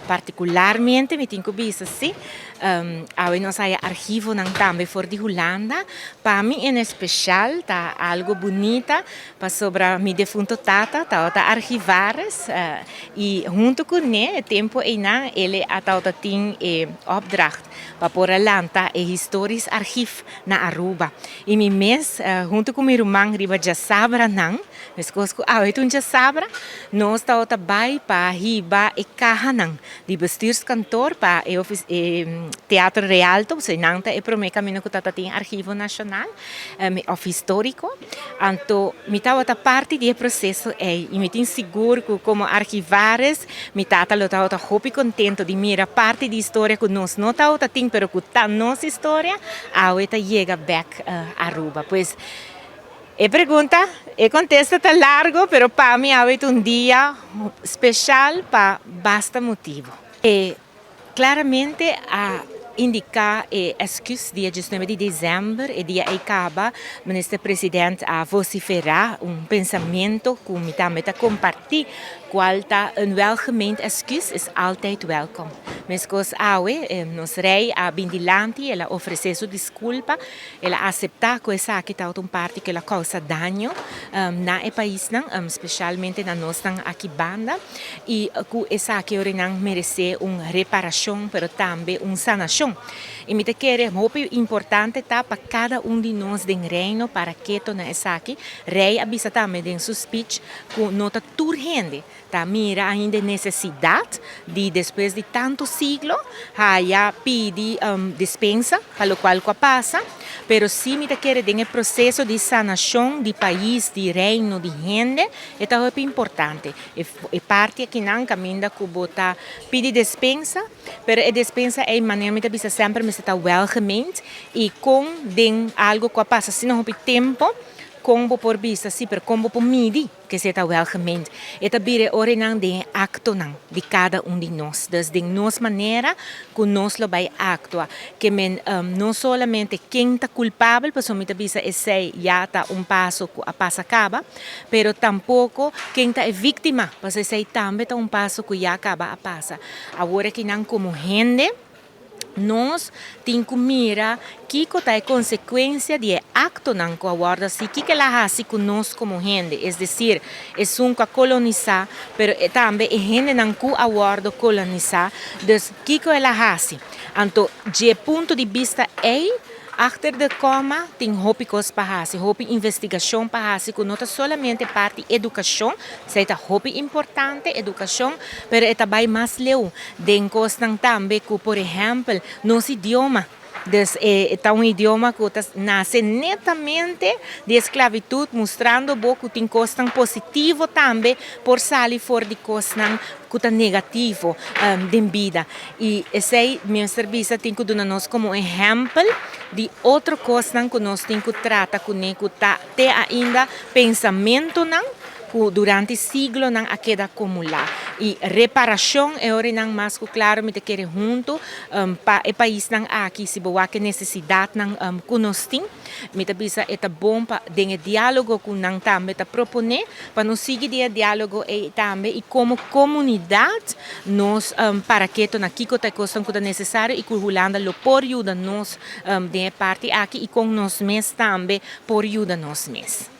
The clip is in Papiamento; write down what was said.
Particularmente mi tin cu bisa si, awe nos haya archivonan tambe for di Hulanda. Pa mi en especial ta algo bunita pasobra mi defunto tata tabata archivaris y hunto cu ne e tempo eynan el a tabata tin e opdracht pa por a lanta e historisch archief na Aruba. Y mi mes hunto cu mi ruman riba djasabranan, Meskos ku awe ta un djasabra, nos tabata bai pa hiba e kahanan di bestuurskantoor pa e e Teatro Rialto, pasobra nan ta e promé kaminda ku tabata tin archivo nashonal òf históriko. Anto mi tabata parti di e proseso ei i mi tin sigur ku komo archivaris mi tata lo tabata hopi kontento di mira parti di historia ku nos no tabata tin pero ku ta nos historia awe ta yega bèk Aruba. Pues E pregunta, e kontesta ta largo, pero pa mi awe ta un dia speshal pa basta motibu. E klaramente a indiká e esküs dia diesnuebe di desèmber, e dia ei kaba Minister President a vosiferá un pensamentu ku mi tambe ta kompartí, kual ta un welgemeend esküs is altijd welkom. Meskos awe nos Rei a bin dilanti, el a ofresé su diskulpa. El a aseptá ku esaki tabata un parti ku el a kousa daño na e paisnan, spesialmente na nosnan aki banda, i ku esaki ora nan meresé un reparashon pero tambe un sanashon. I mi ta kere hopi importante ta pa kada un di nos den Reino para keto na esaki. Rei a bisa tambe den su speech ku no ta tur hende Ta mira ainda e nesesidat di despues di tantu siglo haya pidi dispensa pa lokual ku a pasa, pero si mi ta kere den e proseso di sanashon di pais, di reino, di hende, e ta hopi importante. E parti akinan kaminda ku bo ta pidi despensa, pero e despensa ei manera mi ta bisa semper mester ta welgemeend i kon den algu ku a pasa asina hopi tempu, kon bo por bisa si, pero kon bo por midi. Kese ta welgemeend. E ta bira e orenan den e aktonan di kada un di nos. Dus den nos manera ku nos lo bai aktua. Ke men no solamente ken ta kulpabel, pasobra mi ta bisa esei ya ta un paso ku a pasa kaba, pero tampoko ken ta e víktima, pasobra esei tambe ta un paso ku ya kaba a pasa. Awor akinan komo hende. Nos tin ku mira kiko ta e konsekuensia di e aktonan ku a wòrdu hasi, kiko el a hasi ku nos komo hende, es desir, esun ku a kolonisá, pero tambe e hendenan ku a wòrdu kolonisá, dus kiko el a hasi. Anto dje punto di bista ei, achter de kòma tin hopi kos pa hasi, hopi investigashon pa hasi ku no ta solamente parti edukashon, Esei ta hopi importante, edukashon, pero e ta bai mas leu den kosnan tambe ku, por ehèmpel, nos idioma. Dus e ta un idioma ku ta nase netamente di esklabitut, mustrando bo ku tin kosnan positivo tambe por sali for di kosnan ku ta negativo den bida. I esei mester bisa tin ku duna nos komo ehèmpel di otro kosnan ku nos tin ku trata kuné ku ta te ainda pensamentunan ku durante siglonan a keda akumulá. I reparashon e orinan mas ku klaro mi ta kere huntu pa e paisnan aki si bo wak e nesesidatnan ku nos tin. Mi ta bisa e ta bon pa den e diálogo ku nan tambe ta proponé pa nos sigui den e diálogo ei tambe i komo komunidat nos para keto na kiko ta e kosnan ku ta nesesario i ku Hulanda lo por yuda nos den e parti aki i kon nos mes tambe por yuda nos mes.